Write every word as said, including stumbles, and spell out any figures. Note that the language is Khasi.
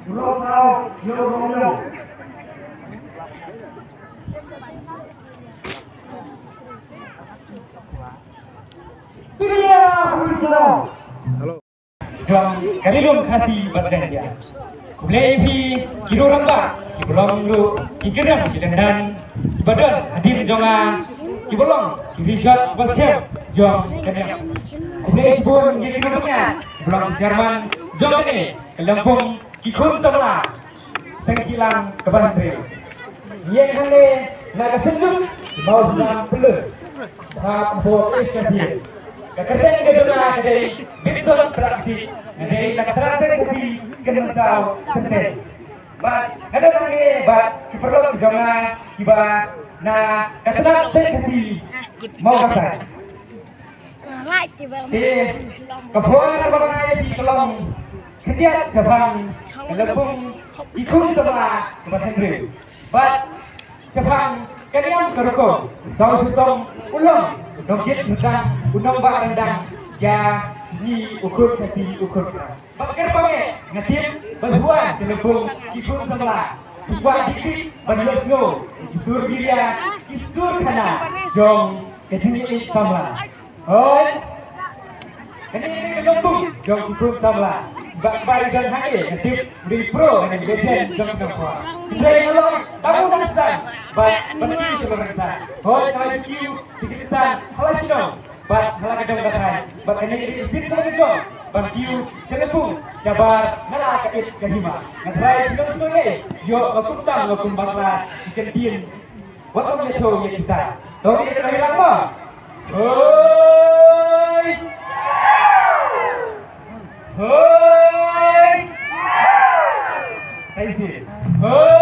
Hello. Jong ka Ri Lum Khasi bad Jaiñtia. Khublei ïa phi ki riew rangbah, ki ba long ruh ki kyrdan ki dang don, ki ba don hadien jong nga, ki ba long ki rishot ba skhem jong ka niam. Khublei shibun ïa ki nongpynïaid, ki ba long ki chairman jong kane ka lympung ki khun samla. Tang ki lang ka ban tre. Ïa kane na ka senduk ki mau sendang pelun. Bha pynbor East Khasi Hills. Ka kyrteng ka jong nga ka dei Benson Praksit. Nga dei na ka Trai Seng Khasi Kynsaw Synteng. Bad nga dang nang ïa bad ki paralok jong nga kiba na ka Trai Seng Khasi Mawkasai. Te ka por ba nga ïa phi ka long khyndiat shaphang ka lympung ki khun samla ba hynriew. Bad shaphang ka niam ka rukom, u Saw Shitom u long u nongkit ryndang, u nongbah ryndang ïa ngi u khun Khasi u khun Khasi. Bad kyrpang eh nga tip ba shuwa sha lympung ki khun samla u kwah dikit ban ïohsngew ki sur biria, ki sur khana jong ka jingïeit samla. Hooid. Kane ka lympung jong ki khun samla. Ba ba i don hangne nga tip u dei pro, kane ka legend jong ki khun samla. Hynrei nga long tang u nongsan bad ban kiew sha u nongsan. Hooid, nga la kiew sha ki nongsan ha la shnong bad ha la ka dong ka thaiñ. Bad kane ka dei ka sien kaba nga jong ban kiew sha lympung shabar na la ka it ka hima. Nga trai shnong shnong eh ïoh nga kumtam nga kum bakla ki kyntien. Wat ong ïa to ïa kita. To ïa kita bilang mo. Hoi. Hoi. Thank you. Hoi.